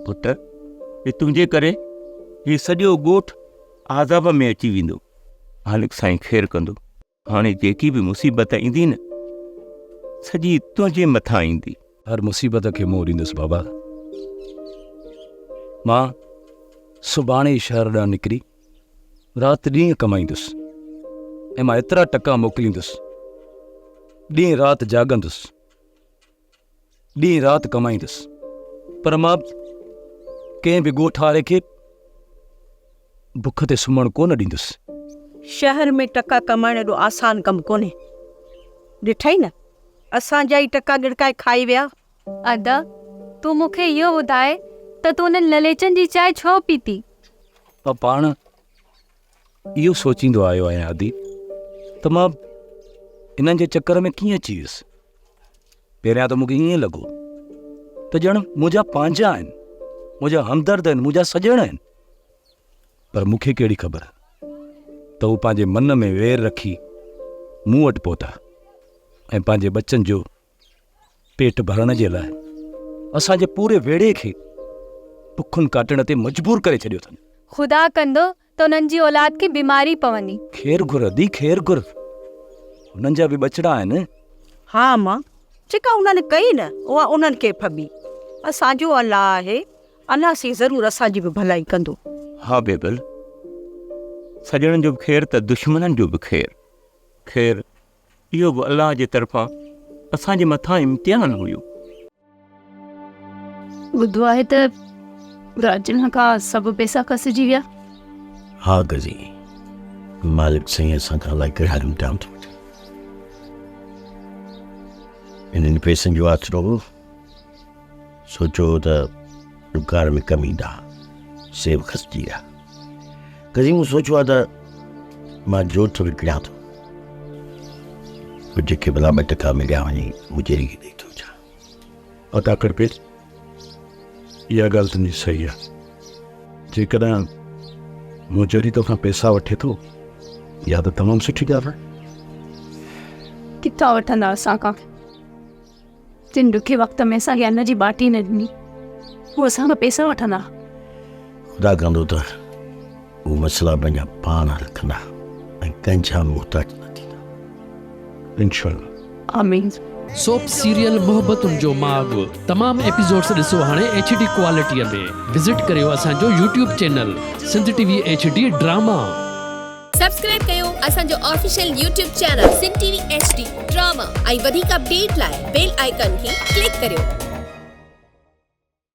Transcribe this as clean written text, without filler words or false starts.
پٽ، هي تنهنجي ڪري هي سڄو ڳوٺ عذاب ۾ اچي ويندو. مالڪ سائين خير ڪندو. هاڻي جيڪي به مصيبت ايندي نه، سڄي تنهنجي مٿان ايندي. هر مصيبت کي منهن ڏيندس بابا. مان سڀاڻي ئي شهر ڏانهن نڪري رات ڏينهن ڪمائيندس ۽ مان ايترا ٽڪا موڪليندس، ڏينهن رات جاڳندس. ڏينهن رات ڪمائيندس پر مان ڪنهن به ڳوٺ واري کي بک تي سمهڻ ڪونه ڏيندس. شهر ۾ ٽڪا ڪمائڻ ايڏو آسان ڪم ڪونهي. ڏٺئي نه اسان جا ئي ٽڪا ڳڙڪائي کائي ويا. ادا تون مون کي اهو ٻڌاء ته تون انهن لليچن جي چانهه ڇو پيتي؟ مان پاڻ اهو سوچيندو آيو آهيان ادي ته مان انهن جي چڪر ۾ ڪيئن اچي ويس. پهريان ته مون کي ائين لڳو ته ڄڻ منهنجا پنهنجا آهن، منهنجا همدرد آهن، منهنجا سڄڻ آهن. پر مون کي ڪهڙي خبر ته هو پنهنجي من ۾ وير رکي مون وٽ پهتا ۽ پنهنجي ٻچن جو پيٽ ڀرڻ جي لاء اسان جي پوري ويڙهي کي بکن ڪاٽڻ تي مجبور ڪري ڇڏيو اٿن. خدا ڪندو ته انهن جي اولاد کي بيماري پوندي. خير گهر ادي خير گهر. هنن جا به ٻچڙا آهن. ها امان جيڪا انهن ڪئي نه اها انهن کي ڦٻي. اسان جو الله آهي الله سين ضرور اسان جي به ڀلائي ڪندو. ها بيبل سڄڻن جو به خير ته دشمنن جو به خير. خير اهو به الله جي طرفان اسان جي مٿان امتحان هيو. ٻڌو آهي ته راجن کان سڀ پئسا کسجي ويا. ها غزي، مالڪ سائين اسان کان الائي ڪهڙا امتحان ٿو وٺي. انهن پئسن جو آسرو هو، سوچيو هو ته ڏڪار ۾ ڪم ايندا، سي به کسجي ويا. غزي مون سوچيو آهي ته مان جوت وڪڻيان ٿو، پوء جيڪي ڀلا ٻه ٽڪا مليا وڃي مجيري کي ڏئي ٿو اچان. عطا ڪر پير، اها ڳالهه تنهنجي صحيح آهي. جيڪڏهن مجري توکان پئسا وٺي ٿو، اها ته تمام سٺي ڳالهه آهي. ڪٿان وٺندا اسان کان؟ جن ڏکي وقت ۾ اسان کي ان جي ٻاٽي نه ڏني، هو اسان کان پئسا وٺندا؟ خدا ڪندو ته هو مسئلا پنهنجا پاڻ حل ڪندا ۽ ڪنهن جا محتاج نه ٿيندا. انشاء الله. آمين. سوپ سيريل محبتن جو ماڳ تمام ايپيسوڊس ڏسو هاڻي ايڇ ڊي ڪوالٽي ۾ وزٽ ڪريو اسان جو YouTube channel Sindh T V H D drama. Subscribe ڪيو اسان جو official YouTube channel Sindh T V H D drama ۽ وڌيڪ اپڊيٽ لاء بيل آئيڪان کي ڪلڪ ڪريو.